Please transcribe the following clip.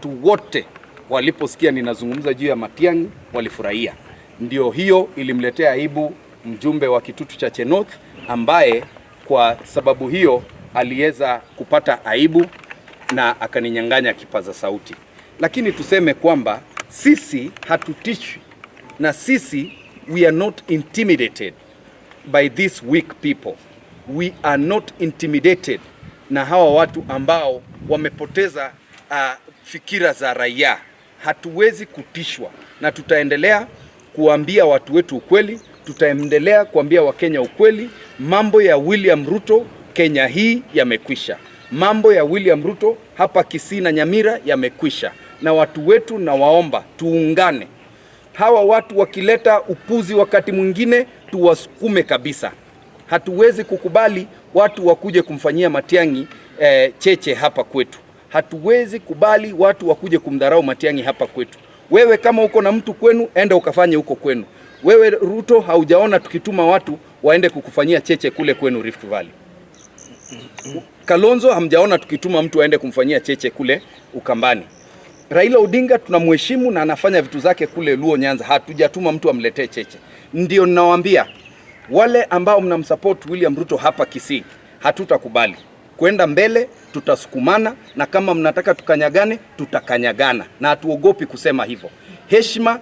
Watu wote waliposikia ninazungumza juu ya Matiang'i walifurahia. Ndio hiyo ilimletea aibu mjumbe wa Kitutu Chache North, ambaye kwa sababu hiyo aliweza kupata aibu na akaninyang'anya kipaza sauti. Lakini tuseme kwamba sisi hatutishwi na sisi, we are not intimidated by these weak people. We are not intimidated na hawa watu ambao wamepoteza fikira za raia. Hatuwezi kutishwa na tutaendelea kuambia watu wetu ukweli, tutaendelea kuambia Wakenya ukweli. Mambo ya William Ruto Kenya hii yamekwisha. Mambo ya William Ruto hapa Kisii na Nyamira yamekwisha, na watu wetu nawaomba tuungane. Hawa watu wakileta upuzi wakati mwingine tuwasukume kabisa. Hatuwezi kukubali watu wakuje kumfanyia Matiang'i cheche hapa kwetu. Hatuwezi kubali watu wakuje kumdharau Matiang'i hapa kwetu. Wewe kama uko na mtu kwenu, enda ukafanye huko kwenu. Wewe Ruto, haujaona tukituma watu waende kukufanyia cheche kule kwenu Rift Valley. Kalonzo, hamjaona tukituma mtu aende kumfanyia cheche kule Ukambani. Raila Odinga tunamheshimu na anafanya vitu zake kule Luo Nyanza, hatujatuma mtu amletee cheche. Ndio ninawaambia wale ambao mnamsupport William Ruto hapa Kisii, hatutakubali kwenda mbele, tutasukumana na kama mnataka tukanyagane, tutakanyagana na hatuogopi kusema hivyo. Heshima.